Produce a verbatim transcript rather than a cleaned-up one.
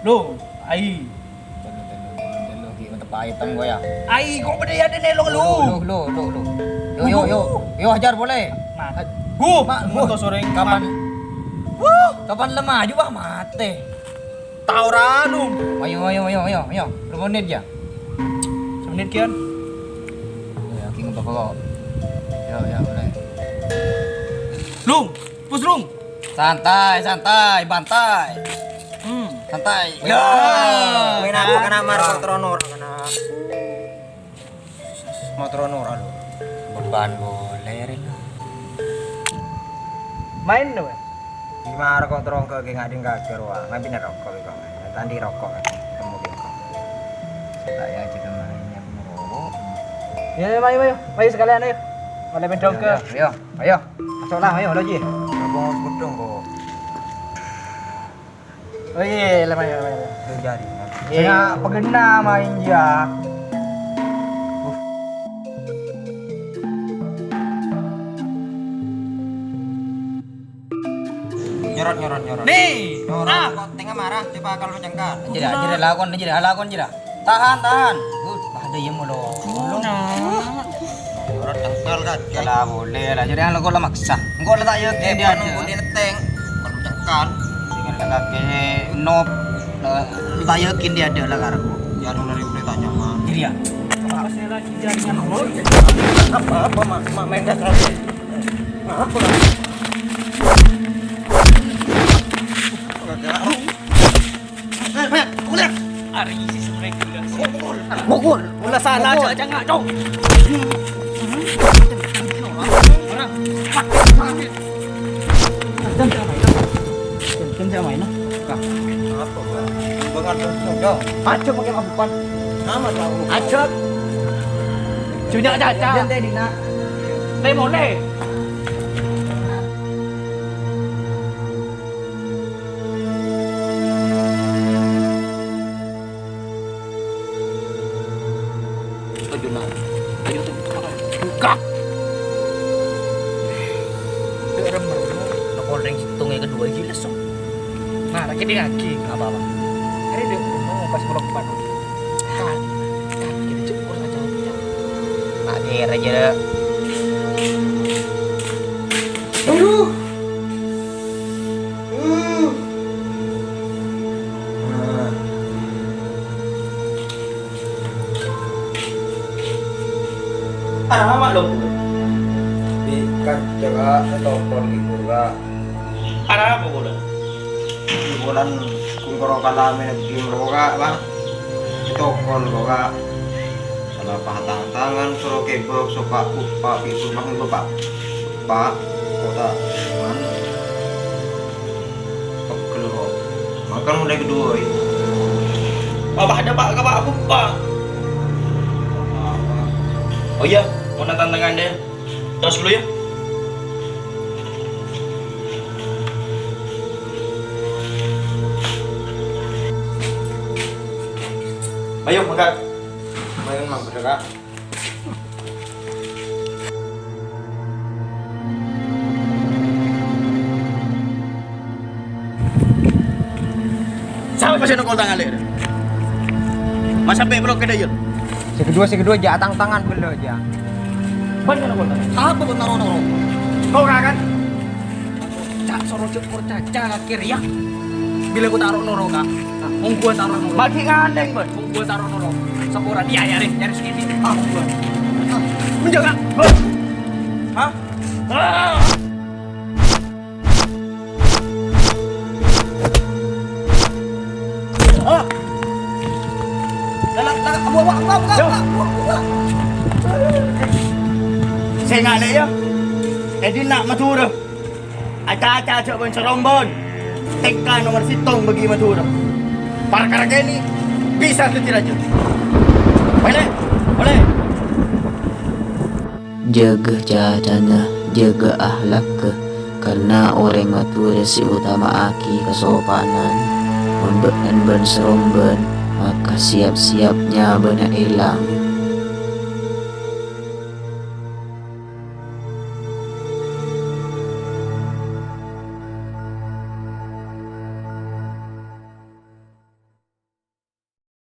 Lu, ai. Tello, tello, tello, tello, ghi' ngateppa item gua ya. Ai, kok bâdâ è adâ'na, Long, lu? Lu, lu, lu, lu. Yo, yo, yo. Yo, hajar boleh. Mat. Wuh, mat, wuh. Kapan? Wuh. Kapan lemah juga mati. Tao ra, Long. Ayo, ayo, ayo, ayo, ayo. Berapa menit ya? Semenit kian. Ya, king apa kok? Ya, ya, boleh. Long, pus, Long. Santai, santai, bantai. Hmm. Santai. Ya. Weh, aku kena mar kontrol ora kena. Motor ora, lho. Beban boleh, Rin. Main, lho, Bang. Gimana kok terongko ke ngading kager, wah. Ngambil rokok, kok. Tadi rokok, kan. Temu, kok. Saya aja kemarin yang merokok. Ya, ya, ayo, ayo. Ayo sekalian, ayo. Oleh bendong ke. Ayo, ayo. Ayo. Masuklah, ayo, lagi. Abang harus gedong, kok. Oh iya, lemah ya, lemah ya. Lu jari. Iya. Saya pegena main dia. Nyorot, nyorot, nyorot. Nih, nyorot. Ah. Kok tengah marah, coba kalau cengkal. Jera, jera, lakon, jera, lakon, jera. Tahan, tahan. Uh, ada yang mau lo. Nah. Ora cengkal kan. Lah boleh lah, jadi anu kok la maksa. Engko' la ta' yakin dia ada. Engko' dia neteng. Kon cengkal. Dengan la kakek nop, la ta' yakin dia ada la karo. Ya, anu lari boleh tanya, Mak. Jadi ya. Apa saya lagi jaringan, Bro? Apa, apa, Mak? Mak main dasar. Apa? Kakek. Eh, Mat, aku lihat. Ari isi sebenarnya gila sih. Mukul. Mula salah aja, jangan, Cong. Orang. Jam siapa ini? Jam, jam siapa ini? Kak. Apa, Bang? Bang, ada juga. Aja pakai mabukan. Nama tahu? Aja. Cunya caca. Jam tadi, Nak. Teh boleh. Buka. Dek, rem, rem. Napa oreng sèttong yang kedua iki lesu. Nah, lagi dia lagi. Apa, apa? Hari dia, oh, pas bolak balik. Kan, kan, kita cek kurang aja. Akhir aja. Aduh. Arapa, Lok? Di kaca, Kak, saya telepon ibu, Kak. Arapa, Bol? Ibu lan kungkoro kalame di Kak, Pak. Di tokon, Kak. Salah patang tangan, soro kebok, sopak, upak, ibu, Pak, Pak. Pak, kota, man. Pegel, kok. Makan mulai kedua, ya. Apa ada, Pak? Apa, apa, Pak? Oh iya, mau nonton tangan deh. Tos dulu, ya. Ayo, makan. Main, Mang, bergerak. Sapa sè nokol tang alè'? Mas sampè' pelok ka dâjâ. Sè kedua, sè kedua, jhâ' tang-tangan bâlâ, jhâ'. Bân nokol tang. Apa bân noro-noro? Kau ora kan? Cak soro jhâ' porcajâ ka kèr, ya. Bilâ ku taro noro, Kak. Nah, monggo taro noro. Bagi ngandeng, bân. Monggo taro noro. Sepora dia, ya, Rin. Nyari segini. Ah, monggo. Menjaga. Hah? Ah! Ah! Lah, lah, lah, buka, buka, buka, buka, buka, buka. Sè ngalè, ya. È dinna' Madhurâ. Acaca jhâ' bân-sarombân. Tèngka nomer sèttong bagi Madhurâ. Parkara kènè' bisa dhâddhi rajâ. Ollè, ollè. Jâgâ cacana, jâgâ ahlakka, karna orèng Madhurâ sè otama'aghi kasopanan. Mon bâ'na bân-sarombân, maka siyap-siyap nyabâna èlang.